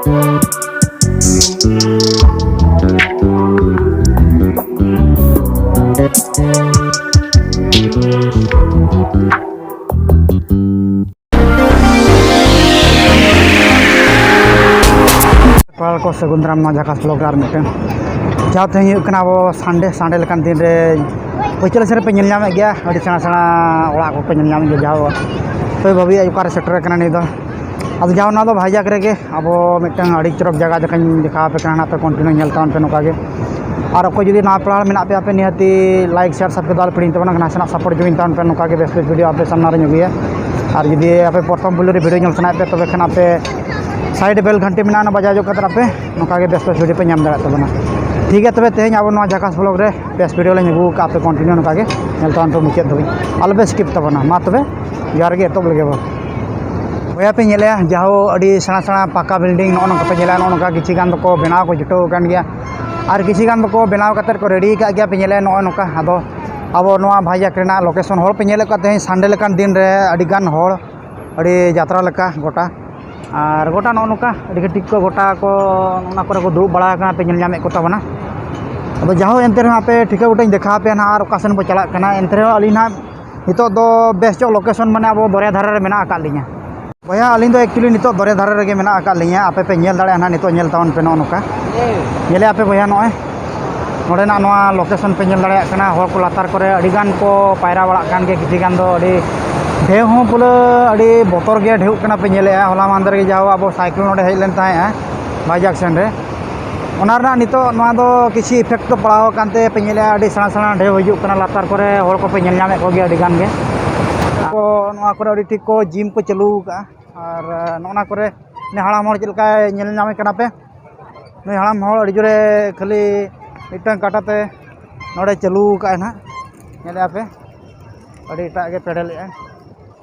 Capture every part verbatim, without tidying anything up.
ᱯᱟᱲᱟ ᱠᱚ ᱥᱟᱹᱜᱩᱱ ᱫᱟᱨᱟᱢ ᱱᱚᱣᱟ ᱡᱷᱟᱠᱟᱥ ᱵᱞᱚᱜ ᱨᱮ ᱟᱨ ᱢᱤᱫᱴᱮᱱ᱾ ᱡᱟᱣ ᱛᱮᱦᱮᱧ ᱦᱩᱭᱩᱜ ᱠᱟᱱᱟ ᱟᱵᱚ ᱥᱟᱱᱰᱮ, ᱥᱟᱱᱰᱮ ᱞᱮᱠᱟᱱ ᱫᱤᱱ ᱨᱮ ᱯᱟᱹᱪᱷᱞᱟᱹ ᱥᱮᱫ ᱨᱮᱯᱮ ᱧᱮᱞ ᱧᱟᱢᱮᱫ ᱜᱮᱭᱟ, ᱟᱹᱰᱤ ᱥᱮᱬᱟ ᱥᱮᱬᱟ ᱚᱲᱟᱜ ᱠᱚᱯᱮ ᱧᱮᱞ ᱧᱟᱢᱮᱫ ᱜᱮᱭᱟ᱾ ᱡᱟᱣ ᱦᱟᱹᱭ ᱵᱷᱟᱹᱵᱤᱭᱟᱜ ᱚᱠᱟᱨᱮ ᱥᱮᱴᱮᱨ ᱟᱠᱟᱱᱟ ᱱᱤᱭᱟᱹ ᱫᱚ᱾ ᱟᱫᱚ ᱡᱟᱣ ᱱᱚᱣᱟ ᱫᱚ ᱵᱷᱟᱭᱡᱟᱠ ᱨᱮᱜᱮ ᱟᱵᱚ ᱢᱤᱫᱴᱟᱝ ᱟᱹᱰᱤ ᱪᱚᱨᱚᱠ ᱡᱟᱭᱜᱟ ᱡᱚᱠᱷᱚᱱ ᱫᱮᱠᱷᱟᱣ ᱟᱯᱮ ᱠᱟᱱᱟ, ᱱᱟᱦᱟᱜ ᱯᱮ ᱠᱚᱱᱴᱤᱱᱤᱭᱩ ᱧᱮᱞ ᱛᱟᱵᱚᱱ ᱯᱮ ᱱᱚᱝᱠᱟ ᱜᱮ᱾ ᱟᱨ ᱚᱠᱚᱭ ᱡᱩᱫᱤ ᱱᱟᱣᱟ ᱯᱮᱲᱟ ᱢᱮᱱᱟᱜ ᱯᱮᱭᱟ, ᱟᱯᱮ ᱱᱤᱦᱟᱹᱛᱤ ᱞᱟᱭᱤᱠ, ᱥᱮᱭᱟᱨ, ᱥᱟᱵᱥᱠᱨᱟᱭᱤᱵ ᱟᱞᱚ ᱯᱮ ᱦᱤᱲᱤᱧ ᱛᱟᱵᱚᱱᱟ, ᱱᱟᱥᱮᱱᱟᱜ ᱥᱟᱯᱳᱨᱴ ᱡᱚᱝ ᱛᱟᱵᱚᱱ ᱯᱮ, ᱱᱚᱝᱠᱟ ᱜᱮ ᱵᱮᱥ ᱵᱮᱥ ᱵᱷᱤᱰᱤᱭᱳ ᱟᱯᱮ ᱥᱟᱢᱱᱟ ᱨᱮᱧ ᱟᱹᱜᱩᱭᱟ᱾ ᱟᱨ ᱡᱩᱫᱤ ᱟᱯᱮ ᱯᱨᱚᱛᱷᱚᱢ ᱯᱳᱭᱞᱳ ᱨᱮ ᱵᱷᱤᱰᱤᱭᱳ ᱧᱮᱞ ᱥᱟᱱᱟᱭᱮᱫ ᱯᱮ, ᱛᱚᱵᱮ ᱠᱷᱟᱱ ᱟᱯᱮ ᱥᱟᱭᱤᱰ ᱵᱮᱞ ᱜᱷᱟᱱᱴᱤ ᱢᱮᱱᱟᱜᱼᱟ, ᱚᱱᱟ ᱵᱟᱡᱟᱣ ᱡᱚᱜ ᱠᱟᱛᱮ ᱟᱯᱮ ᱱᱚᱝᱠᱟ ᱜᱮ ᱵᱮᱥ ᱵᱮᱥ ᱵᱷᱤᱰᱤᱭᱳ ᱯᱮ ᱧᱟᱢ ᱫᱟᱲᱮᱭᱟᱜ ᱛᱟᱵᱚᱱᱟ᱾ ᱴᱷᱤᱠ ᱜᱮᱭᱟ, ᱛᱚᱵᱮ ᱛᱮᱦᱮᱧ ᱟᱵᱚ ᱱᱚᱣᱟ ᱡᱷᱟᱠᱟᱥ ᱵᱞᱚᱜ ᱨᱮ ᱵᱮᱥ ᱵᱷᱤᱰᱤᱭᱳ ᱞᱤᱧ ᱟᱹᱜᱩ ᱟᱠᱟᱫᱼᱟ, ᱟᱯᱮ ᱠᱚᱱᱴᱤᱱᱤᱭᱩ ᱱᱚᱝᱠᱟ ᱜᱮ ᱧᱮᱞ ᱛᱟᱵᱚᱱ ᱯᱮ ᱢᱩᱪᱟᱹᱫ ᱫᱷᱟᱹᱵᱤᱡ, ᱟᱞᱚ ᱯᱮ ᱥᱠᱤᱯ ᱛᱟᱵᱚᱱᱟ᱾ ᱢᱟ ᱛᱚᱵᱮ ᱡᱚᱦᱟᱨ ᱜᱮ, ᱮᱛᱚᱦᱚᱵ ᱞᱮᱜᱮ ᱵᱚᱱ᱾ ᱵᱚᱭᱦᱟ ᱯᱮ ᱧᱮᱞᱮᱜᱼᱟ, ᱡᱟᱦᱳ ᱟᱹᱰᱤ ᱥᱮᱬᱟ ᱥᱮᱬᱟ ᱯᱟᱠᱟ ᱵᱤᱞᱰᱤᱝ ᱱᱚᱜᱼᱚ ᱱᱚᱝᱠᱟ ᱯᱮ ᱧᱮᱞᱮᱜᱼᱟ, ᱱᱚᱜᱼᱚ ᱱᱚᱝᱠᱟ ᱠᱤᱪᱷᱤ ᱜᱟᱱ ᱫᱚᱠᱚ ᱵᱮᱱᱟᱣ ᱠᱚ ᱪᱷᱩᱴᱟᱹᱣ ᱟᱠᱟᱱ ᱜᱮᱭᱟ, ᱟᱨ ᱠᱤᱪᱷᱤ ᱜᱟᱱ ᱫᱚᱠᱚ ᱵᱮᱱᱟᱣ ᱠᱟᱛᱮᱫ ᱠᱚ ᱨᱮᱰᱤ ᱟᱠᱟᱫ ᱜᱮᱭᱟ᱾ ᱯᱮ ᱧᱮᱞᱮᱜᱼᱟ ᱱᱚᱜᱼᱚ ᱱᱚᱝᱠᱟ᱾ ᱟᱫᱚ ᱟᱵᱚ ᱱᱚᱣᱟ ᱵᱷᱟᱭᱡᱟᱠ ᱨᱮᱱᱟᱜ ᱞᱳᱠᱮᱥᱚᱱ, ᱦᱚᱲ ᱯᱮ ᱧᱮᱞᱮᱫ ᱠᱚᱣᱟ ᱛᱮᱦᱮᱧ ᱥᱟᱱᱰᱮ ᱞᱮᱠᱟᱱ ᱫᱤᱱ ᱨᱮ ᱟᱹᱰᱤ ᱜᱟᱱ ᱦᱚᱲ, ᱟᱹᱰᱤ ᱡᱟᱛᱨᱟ ᱞᱮᱠᱟ ᱜᱚᱴᱟ, ᱟᱨ ᱜᱚᱴᱟ ᱱᱚᱜᱼᱚ ᱱᱚᱝᱠᱟ ᱟᱹᱰᱤ ᱜᱟᱹᱴᱤᱡ ᱠᱚ ᱜᱚᱴᱟ ᱠᱚ ᱚᱱᱟ ᱠᱚᱨᱮ ᱠᱚ ᱫᱩᱲᱩᱵ ᱵᱟᱲᱟ ᱟᱠᱟᱱᱟ, ᱯᱮ ᱧᱮᱞ ᱧᱟᱢᱮᱫ ᱠᱚ ᱛᱟᱵᱚᱱᱟ᱾ ᱟᱫᱚ ᱡᱟᱦᱳ ᱮᱱᱛᱮ ᱨᱮᱦᱚᱸ ᱟᱯᱮ ᱴᱷᱤᱠᱟᱹ ᱵᱩᱴᱟᱹᱧ ᱫᱮᱠᱷᱟᱣ ᱟᱯᱮᱭᱟ ᱱᱟᱦᱟᱜ ᱟᱨ ᱚᱠᱟ ᱥᱮᱱ ᱵᱚ ᱪᱟᱞᱟᱜ ᱠᱟᱱᱟ, ᱮᱱᱛᱮ ᱨᱮᱦᱚᱸ ᱟᱹᱞᱤᱧ ᱱᱟᱦᱟᱜ ᱱᱤᱛᱚᱜ ᱫᱚ ᱵᱮᱥ ᱧᱚᱜ ᱞᱳᱠᱮᱥᱚᱱ ᱢᱟᱱᱮ ᱟᱵᱚ ᱫᱚᱨᱭᱟ ᱫᱷᱟᱨᱮ ᱨᱮ ᱢᱮᱱᱟᱜ ᱟᱠᱟᱫ ᱞᱤᱧᱟ᱾ ᱵᱚᱭᱦᱟ, ᱟᱹᱞᱤᱧ ᱫᱚ ᱮᱠᱪᱩᱭᱮᱞᱤ ᱱᱤᱛᱚᱜ ᱫᱚᱨᱭᱟ ᱫᱷᱟᱨᱮ ᱨᱮᱜᱮ ᱢᱮᱱᱟᱜ ᱟᱠᱟᱫ ᱞᱤᱧᱟ, ᱟᱯᱮ ᱯᱮ ᱧᱮᱞ ᱫᱟᱲᱮᱭᱟᱜᱼᱟ ᱱᱟᱦᱟᱜ ᱱᱤᱛᱚᱜ ᱧᱮᱞ ᱛᱟᱵᱚᱱ ᱯᱮ ᱱᱚᱜᱼᱚ ᱱᱚᱝᱠᱟ᱾ ᱧᱮᱞᱮᱫᱼᱟ ᱯᱮ ᱵᱚᱭᱦᱟ, ᱱᱚᱜᱼᱚᱭ ᱱᱚᱰᱮᱱᱟᱜ ᱱᱚᱣᱟ ᱞᱳᱠᱮᱥᱚᱱ ᱯᱮ ᱧᱮᱞ ᱫᱟᱲᱮᱭᱟᱜ ᱠᱟᱱᱟ, ᱦᱚᱲ ᱠᱚ ᱞᱟᱛᱟᱨ ᱠᱚᱨᱮ ᱟᱹᱰᱤ ᱜᱟᱱ ᱠᱚ ᱯᱟᱭᱨᱟ ᱵᱟᱲᱟᱜ ᱠᱟᱱ ᱜᱮᱭᱟ, ᱠᱤᱪᱷᱤ ᱜᱟᱱ ᱫᱚ ᱟᱹᱰᱤ ᱰᱷᱮᱣ ᱦᱚᱸ ᱯᱩᱨᱟᱹ ᱟᱹᱰᱤ ᱵᱚᱛᱚᱨ ᱜᱮ ᱰᱷᱮᱣᱚᱜ ᱠᱟᱱᱟ᱾ ᱯᱮ ᱧᱮᱞᱮᱫᱼᱟ ᱦᱚᱞᱟ ᱢᱟᱦᱫᱮᱨ ᱜᱮ ᱡᱟᱦᱳ ᱟᱵᱚ ᱥᱟᱭᱠᱞᱳᱱ ᱱᱚᱰᱮ ᱦᱮᱡ ᱞᱮᱱ ᱛᱟᱦᱮᱸᱫᱼᱟ ᱵᱷᱟᱭᱡᱟᱠ ᱥᱮᱱ ᱨᱮ, ᱚᱱᱟ ᱨᱮᱱᱟᱜ ᱱᱤᱛᱚᱜ ᱱᱚᱣᱟ ᱫᱚ ᱠᱤᱪᱷᱤ ᱤᱯᱷᱮᱠᱴ ᱫᱚ ᱯᱟᱲᱟᱣ ᱟᱠᱟᱱ ᱛᱮ ᱯᱮ ᱧᱮᱞᱮᱫᱼᱟ ᱟᱹᱰᱤ ᱥᱮᱬᱟ ᱥᱮᱬᱟ ᱰᱷᱮᱣ ᱦᱤᱡᱩᱜ ᱠᱟᱱᱟ, ᱞᱟᱛᱟᱨ ᱠᱚᱨᱮ ᱦᱚᱲ ᱠᱚᱯᱮ ᱧᱮᱞ ᱧᱟᱢᱮᱫ ᱠᱚᱜᱮᱭᱟ ᱟᱹᱰᱤ ᱜᱟᱱ ᱜᱮ᱾ ᱠᱚ ᱱᱚᱣᱟ ᱠᱚᱨᱮ ᱟᱹᱰᱤ ᱴᱷᱤᱠ ᱠᱚ ᱡᱤᱢ ᱠᱚ ᱪᱟᱹᱞᱩ ᱟᱠᱟᱫᱼᱟ᱾ ᱟᱨ ᱱᱚᱜᱼᱚ ᱱᱟ ᱠᱚᱨᱮ ᱩᱱᱤ ᱦᱟᱲᱟᱢ ᱦᱚᱲ ᱪᱮᱫ ᱞᱮᱠᱟᱭ ᱧᱮᱞ ᱧᱟᱢᱮ ᱠᱟᱱᱟ ᱯᱮ, ᱱᱩᱭ ᱦᱟᱲᱟᱢ ᱦᱚᱲ ᱟᱹᱰᱤ ᱡᱳᱨᱮ ᱠᱷᱟᱹᱞᱤ ᱢᱤᱫᱴᱟᱝ ᱠᱟᱴᱟ ᱛᱮ ᱱᱚᱰᱮ ᱪᱟᱹᱞᱩ ᱟᱠᱟᱫᱼᱟᱭ ᱱᱟᱦᱟᱜ, ᱧᱮᱞᱮᱫᱼᱟ ᱯᱮ ᱟᱹᱰᱤ ᱮᱴᱟᱜ ᱜᱮ ᱯᱮᱰᱮᱞᱮᱜᱼᱟᱭ᱾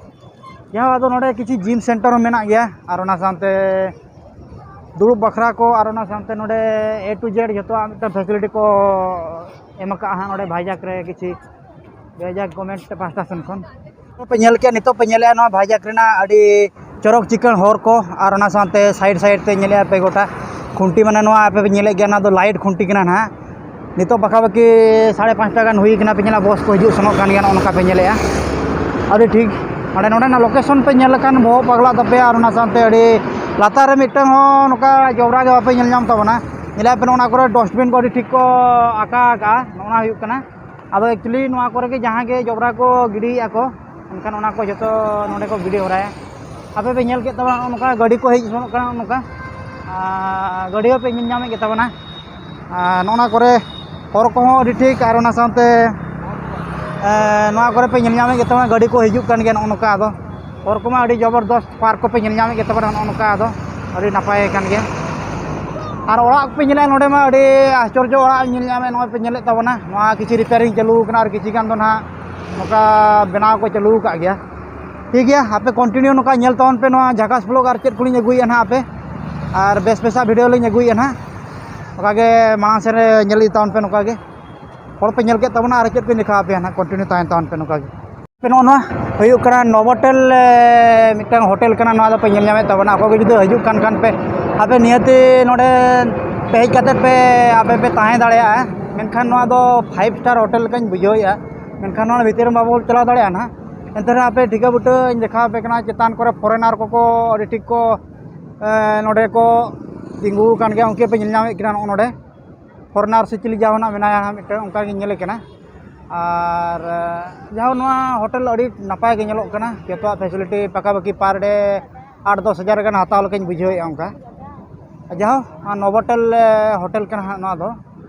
ᱡᱟᱦᱟᱸ ᱟᱫᱚ ᱱᱚᱰᱮ ᱠᱤᱪᱷᱩ ᱡᱤᱢ ᱥᱮᱱᱴᱟᱨ ᱦᱚᱸ ᱢᱮᱱᱟᱜ ᱜᱮᱭᱟ, ᱟᱨ ᱚᱱᱟ ᱥᱟᱶᱛᱮ ᱫᱩᱲᱩᱵ ᱵᱟᱠᱷᱨᱟ ᱠᱚ, ᱟᱨ ᱚᱱᱟ ᱥᱟᱶᱛᱮ ᱱᱚᱰᱮ A to Z ᱡᱚᱛᱚᱣᱟᱜ ᱢᱤᱫᱴᱟᱝ ᱯᱷᱮᱥᱤᱞᱤᱴᱤ ᱠᱚ ᱮᱢ ᱟᱠᱟᱫᱼᱟ ᱦᱟᱸᱜ ᱱᱚᱰᱮ ᱵᱷᱟᱭᱡᱟᱠ ᱨᱮ ᱠᱤᱪᱷᱤ ᱵᱷᱟᱭᱡᱟᱠ ᱜᱚᱵᱷᱢᱮᱱᱴ ᱯᱟᱦᱴᱟ ᱥᱮᱱ ᱠᱷᱚᱱ᱾ ᱯᱮ ᱧᱮᱞ ᱠᱮᱜᱼᱟ, ᱱᱤᱛᱚᱜ ᱯᱮ ᱧᱮᱞᱮᱜᱼᱟ ᱱᱚᱣᱟ ᱵᱷᱟᱭᱡᱟᱠ ᱨᱮᱱᱟᱜ ᱟᱹᱰᱤ ᱪᱚᱨᱚᱠ ᱪᱤᱠᱟᱹᱬ ᱦᱚᱨ ᱠᱚ, ᱟᱨ ᱚᱱᱟ ᱥᱟᱶᱛᱮ side side ᱛᱮ ᱧᱮᱞᱮᱫᱼᱟ ᱯᱮ ᱜᱚᱴᱟ ᱠᱷᱩᱱᱴᱤ, ᱢᱟᱱᱮ ᱱᱚᱣᱟ ᱟᱯᱮ ᱯᱮ ᱧᱮᱞᱮᱫ ᱜᱮᱭᱟ, ᱚᱱᱟ ᱫᱚ light ᱠᱷᱩᱱᱴᱤ ᱠᱟᱱᱟ ᱱᱟᱦᱟᱜ᱾ ᱱᱤᱛᱚᱜ ᱯᱟᱠᱟᱯᱟᱠᱤ ᱥᱟᱲᱮ ᱯᱟᱸᱪᱴᱟ ᱜᱟᱱ ᱦᱩᱭ ᱠᱟᱱᱟ, ᱯᱮ ᱧᱮᱞᱟ ᱵᱚᱥ ᱠᱚ ᱦᱤᱡᱩᱜ ᱥᱮᱱᱚᱜ ᱠᱟᱱ ᱜᱮᱭᱟ, ᱱᱚᱜᱼᱚ ᱱᱚᱝᱠᱟ ᱯᱮ ᱧᱮᱞᱮᱫᱼᱟ᱾ ᱟᱹᱰᱤ ᱴᱷᱤᱠ ᱚᱸᱰᱮ ᱱᱚᱰᱮᱱᱟᱜ location ᱯᱮ ᱧᱮᱞ ᱞᱮᱠᱷᱟᱱ ᱵᱚᱦᱚᱜ ᱯᱟᱜᱽᱞᱟᱜ ᱛᱟᱯᱮᱭᱟ, ᱟᱨ ᱚᱱᱟ ᱥᱟᱶᱛᱮ ᱟᱹᱰᱤ ᱞᱟᱛᱟᱨ ᱨᱮ ᱢᱤᱫᱴᱟᱝ ᱦᱚᱸ ᱱᱚᱝᱠᱟ ᱡᱚᱵᱽᱨᱟ ᱜᱮ ᱵᱟᱯᱮ ᱧᱮᱞ ᱧᱟᱢ ᱛᱟᱵᱚᱱᱟ᱾ ᱧᱮᱞᱮᱫ ᱯᱮ ᱚᱱᱟ ᱠᱚᱨᱮ dustbin ᱠᱚ ᱟᱹᱰᱤ ᱴᱷᱤᱠ ᱠᱚ ᱟᱠᱟ ᱟᱠᱟᱜᱼᱟ, ᱱᱚᱜᱼᱚ ᱱᱟ ᱦᱩᱭᱩᱜ ᱠᱟᱱᱟ᱾ ᱟᱫᱚ actually ᱱᱚᱣᱟ ᱠᱚᱨᱮ ᱜᱮ ᱡᱟᱦᱟᱸ ᱜᱮ ᱡᱚᱵᱽᱨᱟ ᱠᱚ ᱜᱤᱰᱤᱭᱮᱫᱼᱟ ᱠᱚ, ᱮᱱᱠᱷᱟᱱ ᱚᱱᱟ ᱠᱚ ᱡᱚᱛᱚ ᱱᱚᱰᱮ ᱠᱚ ᱜᱤᱰᱤ ᱦᱚᱨᱟᱭᱟ᱾ ᱟᱯᱮ ᱯᱮ ᱧᱮᱞ ᱠᱮᱫ ᱛᱟᱵᱚᱱᱟ ᱱᱚᱜᱼᱚ ᱱᱚᱝᱠᱟ ᱜᱟᱹᱰᱤ ᱠᱚ ᱦᱮᱡ ᱥᱮᱱᱚᱜ ᱠᱟᱱᱟ, ᱱᱚᱜᱼᱚ ᱱᱚᱝᱠᱟ᱾ ᱟᱨ ᱜᱟᱹᱰᱤ ᱦᱚᱸᱯᱮ ᱧᱮᱞ ᱧᱟᱢᱮᱫ ᱜᱮ ᱛᱟᱵᱚᱱᱟ᱾ ᱟᱨ ᱱᱚᱜᱼᱚ ᱱᱟ ᱠᱚᱨᱮ ᱦᱚᱨ ᱠᱚᱦᱚᱸ ᱟᱹᱰᱤ ᱴᱷᱤᱠ, ᱟᱨ ᱚᱱᱟ ᱥᱟᱶᱛᱮ, ᱮ, ᱱᱚᱣᱟ ᱠᱚᱨᱮ ᱯᱮ ᱧᱮᱞ ᱧᱟᱢᱮᱫ ᱜᱮ ᱛᱟᱵᱚᱱᱟ, ᱜᱟᱹᱰᱤ ᱠᱚ ᱦᱤᱡᱩᱜ ᱠᱟᱱ ᱜᱮᱭᱟ ᱱᱚᱜᱼᱚ ᱱᱚᱝᱠᱟ᱾ ᱟᱫᱚ ᱦᱚᱨ ᱠᱚᱢᱟ ᱟᱹᱰᱤ ᱡᱚᱵᱚᱨᱫᱚᱥᱛ, ᱯᱟᱨᱠ ᱠᱚᱯᱮ ᱧᱮᱞ ᱧᱟᱢᱮᱫ ᱜᱮ ᱛᱟᱵᱚᱱᱟ ᱱᱚᱜᱼᱚ ᱱᱚᱝᱠᱟ᱾ ᱟᱫᱚ ᱟᱹᱰᱤ ᱱᱟᱯᱟᱭ ᱠᱟᱱ ᱜᱮᱭᱟ᱾ ᱟᱨ ᱚᱲᱟᱜ ᱯᱮ ᱧᱮᱞᱮᱫᱼᱟ, ᱱᱚᱰᱮ ᱢᱟ ᱟᱹᱰᱤ ᱟᱥᱪᱚᱨᱡᱚ ᱚᱲᱟᱜ ᱧᱮᱞ ᱧᱟᱢᱮᱫ, ᱱᱚᱜᱼᱚᱭ ᱯᱮ ᱧᱮᱞᱮᱫ ᱛᱟᱵᱚᱱᱟ᱾ ᱱᱚᱣᱟ ᱠᱤᱪᱷᱩ repairing ᱪᱟᱹᱞᱩ ᱟᱠᱟᱱᱟ ᱟᱨ ᱠᱤᱪᱷᱩ ᱜᱟᱱ ᱫᱚ ᱱᱟᱦᱟᱜ ᱱᱚᱝᱠᱟ ᱵᱮᱱᱟᱣ ᱠᱚ ᱪᱟᱹᱞᱩ ᱟᱠᱟᱫ ᱜᱮᱭᱟ᱾ ᱴᱷᱤᱠ ᱜᱮᱭᱟ, ᱟᱯᱮ continue ᱱᱚᱝᱠᱟ ᱧᱮᱞ ᱛᱟᱵᱚᱱ ᱯᱮ, ᱱᱚᱣᱟ ᱡᱷᱟᱠᱟᱥ vlog ᱟᱨ ᱪᱮᱫ ᱠᱚᱞᱤᱧ ᱟᱹᱜᱩᱭᱮᱫᱼᱟ ᱱᱟᱦᱟᱜ ᱟᱯᱮ, ᱟᱨ ᱵᱮᱥ ᱵᱮᱥᱟᱜ video ᱞᱤᱧ ᱟᱹᱜᱩᱭᱮᱫᱼᱟ ᱱᱟᱦᱟᱜ᱾ ᱚᱱᱠᱟ ᱜᱮ ᱢᱟᱲᱟᱝ ᱥᱮᱫ ᱨᱮ ᱧᱮᱞ ᱤᱫᱤ ᱛᱟᱵᱚᱱ ᱯᱮ ᱱᱚᱝᱠᱟ ᱜᱮ᱾ ᱦᱚᱲ ᱯᱮ ᱧᱮᱞ ᱠᱮᱫ ᱛᱟᱵᱚᱱᱟ, ᱟᱨ ᱪᱮᱫ ᱠᱚᱧ ᱫᱮᱠᱷᱟᱣ ᱟᱯᱮᱭᱟ ᱱᱟᱦᱟᱜ, continue ᱛᱟᱦᱮᱱ ᱛᱟᱵᱚᱱ ᱯᱮ ᱱᱚᱝᱠᱟ ᱜᱮ᱾ ᱱᱚᱜᱼᱚ ᱱᱚᱣᱟ ᱦᱩᱭᱩᱜ ᱠᱟᱱᱟ ᱱᱚᱵᱚᱴᱮᱞ, ᱮ, ᱢᱤᱫᱴᱟᱝ ᱦᱳᱴᱮᱞ ᱠᱟᱱᱟ᱾ ᱱᱚᱣᱟ ᱫᱚᱯᱮ ᱧᱮᱞ ᱧᱟᱢᱮᱫ ᱛᱟᱵᱚᱱᱟ᱾ ᱚᱠᱚᱭ ᱠᱚ ᱡᱩᱫᱤ ᱦᱤᱡᱩᱜ ᱠᱟᱱ ᱠᱷᱟᱱ ᱯᱮ, ᱟᱯᱮ ᱱᱤᱦᱟᱹᱛᱤ ᱱᱚᱰᱮ ᱯᱮ ᱦᱮᱡ ᱠᱟᱛᱮᱫ ᱯᱮ, ᱟᱯᱮ ᱯᱮ ᱛᱟᱦᱮᱸ ᱫᱟᱲᱮᱭᱟᱜᱼᱟ᱾ ᱢᱮᱱᱠᱷᱟᱱ ᱱᱚᱣᱟ ᱫᱚ five star ᱦᱳᱴᱮᱞ ᱞᱮᱠᱟᱧ ᱵᱩᱡᱷᱟᱹᱣᱮᱫᱼᱟ᱾ ᱢᱮᱱᱠᱷᱟᱱ ᱱᱚᱣᱟ ᱵᱷᱤᱛᱤᱨ ᱨᱮ ᱵᱟᱵᱚ ᱪᱟᱞᱟᱣ ᱫᱟᱲᱮᱭᱟᱜᱼᱟ ᱱᱟᱦᱟᱜ᱾ ᱮᱱᱛᱮ ᱨᱮᱦᱚᱸ ᱟᱯᱮ ᱴᱷᱤᱠᱟᱹ ᱵᱩᱴᱟᱹᱧ ᱫᱮᱠᱷᱟᱣ ᱟᱯᱮ ᱠᱟᱱᱟ, ᱪᱮᱛᱟᱱ ᱠᱚᱨᱮ foreigner ᱠᱚᱠᱚ ᱟᱹᱰᱤ ᱴᱷᱤᱠ ᱠᱚ, ᱮ, ᱱᱚᱰᱮ ᱠᱚ ᱛᱤᱸᱜᱩ ᱟᱠᱟᱱ ᱜᱮᱭᱟ᱾ ᱩᱱᱠᱩ ᱯᱮ ᱧᱮᱞ ᱧᱟᱢᱮᱫ ᱠᱤᱱᱟ ᱱᱚᱜᱼᱚ ᱱᱚᱰᱮ᱾ Foreigner ᱥᱮ ᱪᱤᱞᱤ ᱡᱟᱦᱟᱱᱟᱜ ᱢᱮᱱᱟᱭᱟ ᱦᱟᱸᱜ ᱢᱤᱫᱴᱟᱝ, ᱚᱱᱠᱟ ᱜᱤᱧ ᱧᱮᱞᱮ ᱠᱟᱱᱟ᱾ ᱟᱨ, ᱮ, ᱡᱟᱦᱳ, ᱱᱚᱣᱟ ᱦᱳᱴᱮᱞ ᱟᱹᱰᱤ ᱱᱟᱯᱟᱭ ᱜᱮ ᱧᱮᱞᱚᱜ ᱠᱟᱱᱟ᱾ ᱡᱚᱛᱚᱣᱟᱜ facility ᱯᱟᱠᱟᱯᱟᱠᱤ per day ᱟᱴ ᱫᱚᱥ ᱦᱟᱡᱟᱨ ᱜᱟᱱ ᱦᱟᱛᱟᱣ ᱞᱮᱠᱟᱧ ᱵᱩᱡᱷᱟᱹᱣᱮᱫᱼᱟ ᱚᱱᱠᱟ᱾ ᱡᱟᱦᱳ, ᱱᱚᱣᱟ ᱱᱚᱵᱚᱴᱮᱞ, ᱮ, ᱦᱳᱴᱮᱞ ᱠᱟᱱᱟ ᱦᱟᱸᱜ ᱱᱚᱣᱟ ᱫᱚ᱾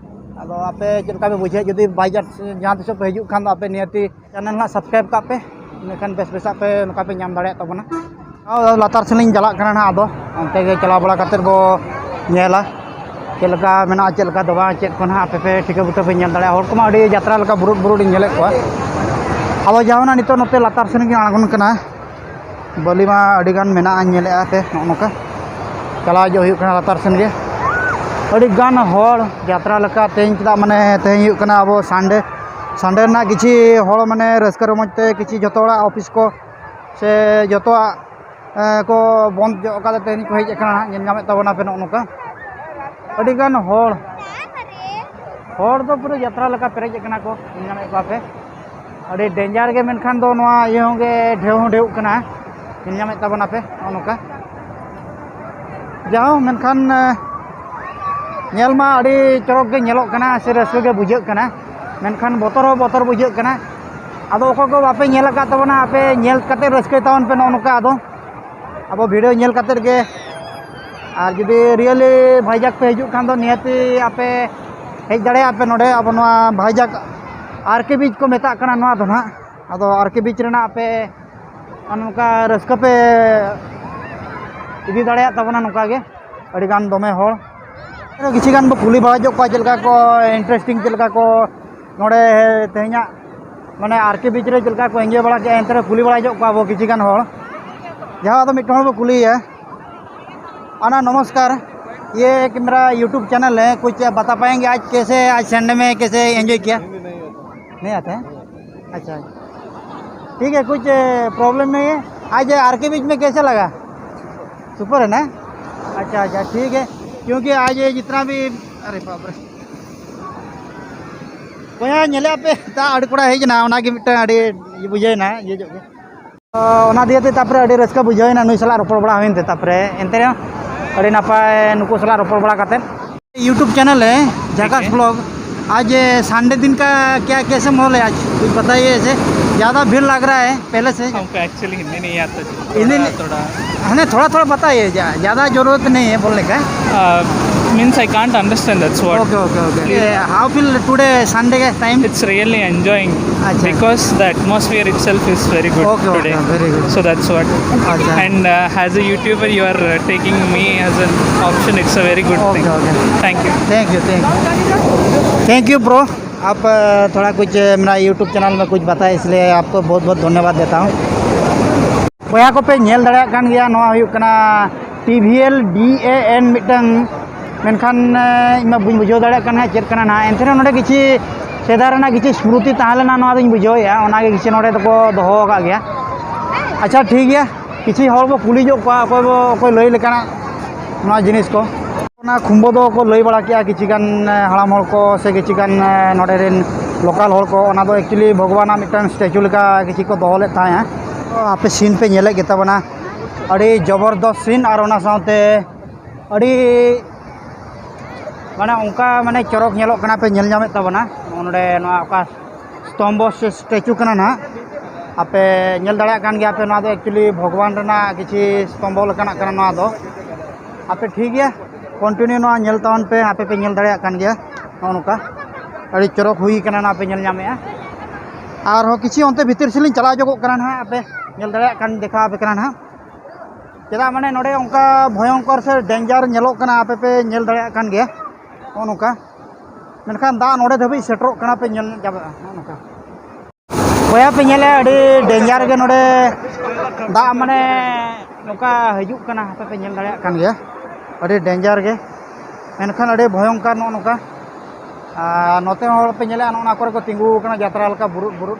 ᱟᱫᱚ ᱟᱯᱮ ᱪᱮᱫ ᱞᱮᱠᱟ ᱯᱮ ᱵᱩᱡᱷᱟᱹᱣᱮᱫ? ᱡᱩᱫᱤ by chance ᱡᱟᱦᱟᱸ ᱛᱤᱥᱚᱜ ᱯᱮ ᱦᱤᱡᱩᱜ ᱠᱷᱟᱱ ᱫᱚ, ᱟᱯᱮ ᱱᱤᱦᱟᱹᱛᱤ channel ᱦᱟᱸᱜ subscribe ᱠᱟᱜ ᱯᱮ, ᱤᱱᱟᱹᱠᱷᱟᱱ ᱵᱮᱥ ᱵᱮᱥᱟᱜ ᱯᱮ ᱱᱚᱝᱠᱟ ᱯᱮ ᱧᱟᱢ ᱫᱟᱲᱮᱭᱟᱜ ᱛᱟᱵᱚᱱᱟ᱾ ᱟᱫᱚ ᱞᱟᱛᱟᱨ ᱥᱮᱱ ᱞᱤᱧ ᱪᱟᱞᱟᱜ ᱠᱟᱱᱟ ᱱᱟᱦᱟᱜ, ᱟᱫᱚ ᱚᱱᱛᱮ ᱜᱮ ᱪᱟᱞᱟᱣ ᱵᱟᱲᱟ ᱠᱟᱛᱮᱫ ᱵᱚ ᱧᱮᱞᱟ ᱪᱮᱫ ᱞᱮᱠᱟ ᱢᱮᱱᱟᱜᱼᱟ, ᱪᱮᱫ ᱞᱮᱠᱟ ᱫᱚ ᱵᱟᱝ, ᱪᱮᱫ ᱠᱚ ᱱᱟᱦᱟᱜ ᱟᱯᱮ ᱯᱮ ᱴᱷᱤᱠᱟᱹ ᱵᱩᱴᱟᱹ ᱯᱮ ᱧᱮᱞ ᱫᱟᱲᱮᱭᱟᱜᱼᱟ᱾ ᱦᱚᱲ ᱠᱚᱢᱟ ᱟᱹᱰᱤ ᱡᱟᱛᱨᱟ ᱞᱮᱠᱟ ᱵᱩᱨᱩᱫ ᱵᱩᱨᱩᱫ ᱤᱧ ᱧᱮᱞᱮᱫ ᱠᱚᱣᱟ᱾ ᱟᱫᱚ ᱡᱟᱦᱟᱱᱟᱜ ᱱᱤᱛᱚᱜ ᱱᱚᱛᱮ ᱞᱟᱛᱟᱨ ᱥᱮᱱ ᱜᱮ ᱟᱬᱜᱚᱱ ᱠᱟᱱᱟ᱾ ᱵᱟᱹᱞᱤ ᱢᱟ ᱟᱹᱰᱤ ᱜᱟᱱ ᱢᱮᱱᱟᱜᱼᱟ, ᱧᱮᱞᱮᱫᱼᱟ ᱯᱮ ᱱᱚᱜᱼᱚ ᱱᱚᱝᱠᱟ᱾ ᱪᱟᱞᱟᱣ ᱦᱤᱡᱩᱜ ᱦᱩᱭᱩᱜ ᱠᱟᱱᱟ ᱞᱟᱛᱟᱨ ᱥᱮᱱ ᱜᱮ᱾ ᱟᱹᱰᱤ ᱜᱟᱱ ᱦᱚᱲ ᱡᱟᱛᱨᱟ ᱞᱮᱠᱟ ᱛᱮᱦᱮᱧ, ᱪᱮᱫᱟᱜ ᱢᱟᱱᱮ ᱛᱮᱦᱮᱧ ᱦᱩᱭᱩᱜ ᱠᱟᱱᱟ ᱟᱵᱚ Sunday᱾ Sunday ᱨᱮᱱᱟᱜ ᱠᱤᱪᱷᱤ ᱦᱚᱲ ᱢᱟᱱᱮ ᱨᱟᱹᱥᱠᱟᱹ ᱨᱚᱢᱚᱡᱽ ᱛᱮ ᱠᱤᱪᱷᱤ ᱡᱚᱛᱚ ᱦᱚᱲᱟᱜ office ᱠᱚ ᱥᱮ ᱡᱚᱛᱚᱣᱟᱜ ᱮ, ᱠᱚ ᱵᱚᱱᱫ ᱧᱚᱜ ᱠᱟᱫᱟ, ᱛᱮᱦᱮᱧ ᱠᱚ ᱦᱮᱡ ᱟᱠᱟᱱᱟ ᱦᱟᱸᱜ, ᱧᱮᱞ ᱧᱟᱢᱮᱫ ᱛᱟᱵᱚᱱᱟ ᱯᱮ ᱱᱚᱜᱼᱚ ᱱᱚᱝᱠᱟ ᱟᱹᱰᱤ ᱜᱟᱱ ᱦᱚᱲ᱾ ᱦᱚᱲ ᱫᱚ ᱯᱩᱨᱟᱹ ᱡᱟᱛᱨᱟ ᱞᱮᱠᱟ ᱯᱮᱨᱮᱡ ᱟᱠᱟᱱᱟ ᱠᱚ, ᱧᱮᱞ ᱧᱟᱢᱮᱫ ᱠᱚᱣᱟ ᱯᱮ᱾ ᱟᱹᱰᱤ ᱰᱮᱧᱡᱟᱨ ᱜᱮ, ᱢᱮᱱᱠᱷᱟᱱ ᱫᱚ ᱱᱚᱣᱟ ᱤᱭᱟᱹ ᱦᱚᱸ ᱜᱮ ᱰᱷᱮᱣ ᱦᱚᱸ ᱰᱷᱮᱣᱚᱜ ᱠᱟᱱᱟ, ᱧᱮᱞ ᱧᱟᱢᱮᱫ ᱛᱟᱵᱚᱱᱟ ᱯᱮ ᱱᱚᱜᱼᱚ ᱱᱚᱝᱠᱟ᱾ ᱡᱟᱣ ᱢᱮᱱᱠᱷᱟᱱ, ᱮ, ᱧᱮᱞ ᱢᱟ ᱟᱹᱰᱤ ᱪᱚᱨᱚᱠ ᱜᱮ ᱧᱮᱞᱚᱜ ᱠᱟᱱᱟ ᱥᱮ ᱨᱟᱹᱥᱠᱟᱹ ᱜᱮ ᱵᱩᱡᱷᱟᱹᱜ ᱠᱟᱱᱟ, ᱢᱮᱱᱠᱷᱟᱱ ᱵᱚᱛᱚᱨ ᱦᱚᱸ ᱵᱚᱛᱚᱨ ᱵᱩᱡᱷᱟᱹᱜ ᱠᱟᱱᱟ᱾ ᱟᱫᱚ ᱚᱠᱚᱭ ᱠᱚ ᱵᱟᱯᱮ ᱧᱮᱞ ᱟᱠᱟᱫ ᱛᱟᱵᱚᱱᱟ, ᱟᱯᱮ ᱧᱮᱞ ᱠᱟᱛᱮ ᱨᱟᱹᱥᱠᱟᱹᱭ ᱛᱟᱵᱚᱱ ᱯᱮ ᱱᱚᱜᱼᱚ ᱱᱚᱝᱠᱟ᱾ ᱟᱫᱚ ᱟᱵᱚ ᱵᱷᱤᱰᱤᱭᱳ ᱧᱮᱞ ᱠᱟᱛᱮ ᱜᱮ, ᱟᱨ ᱡᱩᱫᱤ ᱨᱤᱭᱮᱞᱤ ᱵᱷᱟᱭᱡᱟᱠ ᱯᱮ ᱦᱤᱡᱩᱜ ᱠᱷᱟᱱ ᱫᱚ ᱱᱤᱦᱟᱹᱛᱤ ᱟᱯᱮ ᱦᱮᱡ ᱫᱟᱲᱮᱭᱟᱜᱼᱟ ᱯᱮ ᱱᱚᱰᱮ, ᱟᱵᱚ ᱱᱚᱣᱟ ᱵᱷᱟᱭᱡᱟᱠ ᱟᱨ ᱠᱮ ᱵᱤᱪ ᱠᱚ ᱢᱮᱛᱟᱜ ᱠᱟᱱᱟ ᱱᱚᱣᱟ ᱫᱚ ᱱᱟᱦᱟᱜ᱾ ᱟᱫᱚ ᱟᱨ ᱠᱮ ᱵᱤᱪ ᱨᱮᱱᱟᱜ ᱟᱯᱮ ᱱᱚᱝᱠᱟ ᱨᱟᱹᱥᱠᱟᱹ ᱯᱮ ᱤᱫᱤ ᱫᱟᱲᱮᱭᱟᱜ ᱛᱟᱵᱚᱱᱟ ᱱᱚᱝᱠᱟ ᱜᱮ᱾ ᱟᱹᱰᱤ ᱜᱟᱱ ᱫᱚᱢᱮ ᱦᱚᱲ᱾ ᱠᱤᱪᱷᱩ ᱜᱟᱱ ᱵᱚ ᱠᱩᱞᱤ ᱵᱟᱲᱟ ᱧᱚᱜ ᱠᱚᱣᱟ, ᱪᱮᱫ ᱞᱮᱠᱟ ᱠᱚ ᱤᱱᱴᱟᱨᱮᱥᱴᱤᱝ, ᱪᱮᱫ ᱞᱮᱠᱟ ᱠᱚ ᱱᱚᱰᱮ ᱛᱮᱦᱮᱧᱟᱜ ᱢᱟᱱᱮ ᱟᱨ ᱠᱮ ᱵᱤᱪ ᱨᱮ ᱪᱮᱫ ᱞᱮᱠᱟ ᱠᱚ ᱮᱱᱡᱚᱭ ᱵᱟᱲᱟ ᱠᱮᱜᱼᱟ, ᱮᱱᱛᱮ ᱨᱮ ᱠᱩᱞᱤ ᱵᱟᱲᱟ ᱧᱚᱜ ᱠᱚᱣᱟ ᱵᱚ ᱠᱤᱪᱷᱩ ᱜᱟᱱ ᱦᱚᱲ᱾ ᱡᱟᱦᱟᱸ ᱟᱫᱚ ᱢᱤᱫᱴᱮᱱ ᱦᱚᱲ ᱵᱚ ᱠᱩᱞᱤᱭᱮᱭᱟ᱾ ᱟᱱᱟ ᱱᱚᱢᱚᱥᱠᱟᱨ, ये एक मेरा YouTube चैनल है, कुछ बता पाएंगे आज कैसे, आज संडे में कैसे एंजॉय किया? नहीं आता है? अच्छा, ठीक है, कुछ प्रॉब्लम नहीं है। आज आर के बीच में कैसे लगा? सुपर है ना? अच्छा, अच्छा, ठीक है, क्योंकि आज ये जितना भी, अरे बाप रे, ᱵᱚᱭᱦᱟ, ᱧᱮᱞᱮᱫ ᱟᱯᱮ ᱫᱟᱜ ᱟᱹᱰᱤ ᱠᱚᱲᱟ ᱦᱮᱡ ᱮᱱᱟ, ᱚᱱᱟᱜᱮ ᱢᱤᱫᱴᱟᱝ ᱟᱹᱰᱤ ᱤᱭᱟᱹ ᱵᱩᱡᱷᱟᱹᱣ ᱮᱱᱟ, ᱤᱭᱟᱹ ᱧᱚᱜ ᱜᱮ᱾ ᱚᱱᱟ ᱫᱤᱭᱮ ᱛᱮ ᱛᱟᱯᱚᱨᱮ ᱟᱹᱰᱤ ᱨᱟᱹᱥᱠᱟᱹ ᱵᱩᱡᱷᱟᱹᱣ ᱮᱱᱟ ᱱᱩᱭ ᱥᱟᱞᱟᱜ ᱨᱚᱯᱚᱲ ᱵᱟᱲᱟ ᱦᱩᱭᱮᱱ ᱛᱮ, ᱛᱟᱯᱚᱨᱮ ᱮᱱᱛᱮ ᱨᱮᱦᱚᱸ ᱟᱹᱰᱤ ᱱᱟᱯᱟᱭ ᱱᱩᱠᱩ ᱥᱟᱞᱟᱜ ᱨᱚᱯᱚᱲ ᱵᱟᱲᱟ ᱠᱟᱛᱮᱫ᱾ YouTube चैनल है झाकास ठीक है। ब्लॉग। आज संडे दिन का क्या, कैसे माहौल है आज, कुछ बताइए। ऐसे ज़्यादा भीड़ लग रहा है पहले से। हमको एक्चुअली हिंदी नहीं आता जी। हिंदी थोड़ा, नहीं, थोड़ा। है ना, थोड़ा थोड़ा बताइए, ज़्यादा ज़रूरत नहीं है बोलने का। Means, I can't understand, that's what. Okay, okay, okay. How feel today Sunday के टाइम? It's really enjoying। अच्छा। Because the atmosphere itself is very good। Okay, okay, today. Very good. So that's what। अच्छा। And as a YouTuber, you are taking me as an option। It's a very good thing। Okay, okay. Thank you। Thank you, thank you. Thank you bro. आप थोड़ा कुछ मेरा YouTube channel में कुछ बताए, इसलिए आपको बहुत बहुत धन्यवाद देता हूँ। ᱵᱚᱭᱦᱟ ᱠᱚᱯᱮ ᱧᱮᱞ ᱫᱟᱲᱮᱭᱟᱜ ᱠᱟᱱ ᱜᱮᱭᱟ, ᱱᱚᱣᱟ ᱦᱩᱭᱩᱜ ᱠᱟᱱᱟ ᱴᱤ ᱵᱷᱤ ᱮᱞ ᱰᱤ ᱮ ᱮᱱ ᱢᱤᱫᱴᱟᱝ, ᱢᱮᱱᱠᱷᱟᱱ ᱤᱧ ᱢᱟ ᱵᱟᱹᱧ ᱵᱩᱡᱷᱟᱹᱣ ᱫᱟᱲᱮᱭᱟᱜ ᱠᱟᱱᱟ ᱪᱮᱫ ᱠᱟᱱᱟ ᱱᱟᱦᱟᱜ᱾ ᱮᱱᱛᱮ ᱨᱮᱦᱚᱸ ᱱᱚᱰᱮ ᱠᱤᱪᱷᱩ ᱥᱮᱫᱟᱭ ᱨᱮᱱᱟᱜ ᱠᱤᱪᱷᱩ ᱥᱢᱨᱩᱛᱤ ᱛᱟᱦᱮᱸ ᱞᱮᱱᱟ, ᱱᱚᱣᱟ ᱫᱚᱧ ᱵᱩᱡᱷᱟᱹᱣᱮᱫᱼᱟ, ᱚᱱᱟᱜᱮ ᱠᱤᱪᱷᱩ ᱱᱚᱰᱮ ᱫᱚᱠᱚ ᱫᱚᱦᱚ ᱟᱠᱟᱫ ᱜᱮᱭᱟ᱾ ᱟᱪᱪᱷᱟ, ᱴᱷᱤᱠ ᱜᱮᱭᱟ, ᱠᱤᱪᱷᱩ ᱦᱚᱲ ᱵᱚ ᱠᱩᱞᱤ ᱧᱚᱜ ᱠᱚᱣᱟ, ᱚᱠᱚᱭ ᱵᱚ, ᱚᱠᱚᱭ ᱞᱟᱹᱭ ᱞᱮᱠᱟᱱᱟᱜ ᱱᱚᱣᱟ ᱡᱤᱱᱤᱥ ᱠᱚ᱾ ᱚᱱᱟ ᱠᱷᱩᱢᱵᱟᱹ ᱫᱚ ᱠᱚ ᱞᱟᱹᱭ ᱵᱟᱲᱟ ᱠᱮᱜᱼᱟ ᱠᱤᱪᱷᱩ ᱜᱟᱱ, ᱮ, ᱦᱟᱲᱟᱢ ᱦᱚᱲ ᱠᱚ ᱥᱮ ᱠᱤᱪᱷᱩ ᱜᱟᱱ, ᱮ, ᱱᱚᱰᱮ ᱨᱮᱱ local ᱦᱚᱲ ᱠᱚ᱾ ᱚᱱᱟ ᱫᱚ actually ᱵᱷᱚᱜᱚᱵᱟᱱᱟᱜ ᱢᱤᱫᱴᱟᱝ statue ᱞᱮᱠᱟ ᱠᱤᱪᱷᱩ ᱠᱚ ᱫᱚᱦᱚ ᱞᱮᱫ ᱛᱟᱦᱮᱸᱜᱼᱟ᱾ ᱛᱚ ᱟᱯᱮ scene ᱯᱮ ᱧᱮᱞᱮᱫ ᱜᱮᱛᱟ ᱵᱚᱱᱟ, ᱟᱹᱰᱤ ᱡᱚᱵᱚᱨᱫᱚᱥ scene, ᱟᱨ ᱚᱱᱟ ᱥᱟᱶᱛᱮ ᱟᱹᱰᱤ ᱢᱟᱱᱮ ᱚᱱᱠᱟ ᱢᱟᱱᱮ ᱪᱚᱨᱚᱠ ᱧᱮᱞᱚᱜ ᱠᱟᱱᱟ, ᱯᱮ ᱧᱮᱞ ᱧᱟᱢᱮᱫ ᱛᱟᱵᱚᱱᱟ᱾ ᱱᱚᱜᱼᱚ ᱱᱚᱰᱮ ᱱᱚᱣᱟ ᱚᱠᱟ ᱥᱛᱚᱢᱵᱷᱚ ᱥᱮ statue ᱠᱟᱱᱟ ᱱᱟᱦᱟᱜ, ᱟᱯᱮ ᱧᱮᱞ ᱫᱟᱲᱮᱭᱟᱜ ᱠᱟᱱ ᱜᱮᱭᱟ ᱯᱮ, ᱱᱚᱣᱟ ᱫᱚ actually ᱵᱷᱚᱜᱚᱵᱟᱱ ᱨᱮᱱᱟᱜ ᱠᱤᱪᱷᱩ ᱥᱛᱚᱢᱵᱷᱚ ᱞᱮᱠᱟᱱᱟᱜ ᱠᱟᱱᱟ ᱱᱚᱣᱟ ᱫᱚ᱾ ᱟᱯᱮ ᱴᱷᱤᱠ ᱜᱮᱭᱟ, continue ᱱᱚᱣᱟ ᱧᱮᱞ ᱛᱟᱵᱚᱱ ᱯᱮ, ᱟᱯᱮ ᱯᱮ ᱧᱮᱞ ᱫᱟᱲᱮᱭᱟᱜ ᱠᱟᱱ ᱜᱮᱭᱟ᱾ ᱱᱚᱜᱼᱚ ᱱᱚᱝᱠᱟ ᱟᱹᱰᱤ ᱪᱚᱨᱚᱠ ᱦᱩᱭ ᱠᱟᱱᱟ, ᱱᱚᱣᱟ ᱯᱮ ᱧᱮᱞ ᱧᱟᱢᱮᱫᱼᱟ᱾ ᱟᱨᱦᱚᱸ ᱠᱤᱪᱷᱩ ᱚᱱᱛᱮ ᱵᱷᱤᱛᱤᱨ ᱥᱮᱫ ᱞᱤᱧ ᱪᱟᱞᱟᱣ ᱧᱚᱜᱚᱜ ᱠᱟᱱᱟ ᱱᱟᱦᱟᱜ, ᱟᱯᱮ ᱧᱮᱞ ᱫᱟᱲᱮᱭᱟᱜ ᱠᱟᱱ, ᱫᱮᱠᱷᱟᱣ ᱟᱯᱮ ᱠᱟᱱᱟ ᱱᱟᱦᱟᱜ᱾ ᱪᱮᱫᱟᱜ ᱢᱟᱱᱮ ᱱᱚᱰᱮ ᱚᱱᱠᱟ ᱵᱷᱚᱭᱚᱝᱠᱚᱨ ᱥᱮ danger ᱧᱮᱞᱚᱜ ᱠᱟᱱᱟ, ᱟᱯᱮ ᱯᱮ ᱧᱮᱞ ᱫᱟᱲᱮᱭᱟᱜ ᱠᱟᱱ ᱜᱮᱭᱟ᱾ ᱱᱚᱜᱼᱚ ᱱᱚᱝᱠᱟ, ᱢᱮᱱᱠᱷᱟᱱ ᱫᱟᱜ ᱱᱚᱰᱮ ᱫᱷᱟᱹᱵᱤᱡ ᱥᱮᱴᱮᱨᱚᱜ ᱠᱟᱱᱟ, ᱯᱮ ᱧᱮᱞ ᱧᱟᱢᱮᱫᱼᱟ᱾ ᱱᱚᱜᱼᱚ ᱱᱚᱝᱠᱟ ᱵᱚᱭᱦᱟ ᱯᱮ ᱧᱮᱞᱮᱫᱼᱟ, ᱟᱹᱰᱤ danger ᱜᱮ ᱱᱚᱰᱮ ᱫᱟᱜ ᱢᱟᱱᱮ ᱱᱚᱝᱠᱟ ᱦᱤᱡᱩᱜ ᱠᱟᱱᱟ, ᱟᱯᱮ ᱯᱮ ᱧᱮᱞ ᱫᱟᱲᱮᱭᱟᱜ ᱠᱟᱱ ᱜᱮᱭᱟ, ᱟᱹᱰᱤ danger ᱜᱮ᱾ ᱢᱮᱱᱠᱷᱟᱱ ᱟᱹᱰᱤ ᱵᱷᱚᱭᱚᱝᱠᱚᱨ ᱱᱚᱜᱼᱚ ᱱᱚᱝᱠᱟ᱾ ᱟᱨ ᱱᱚᱛᱮ ᱦᱚᱸ ᱦᱚᱲ ᱯᱮ ᱧᱮᱞᱮᱫᱼᱟ, ᱱᱚᱜᱼᱚ ᱱᱚᱣᱟ ᱠᱚᱨᱮ ᱠᱚ ᱛᱤᱸᱜᱩ ᱟᱠᱟᱱᱟ ᱡᱟᱛᱨᱟ ᱞᱮᱠᱟ, ᱵᱩᱨᱩᱫ ᱵᱩᱨᱩᱫ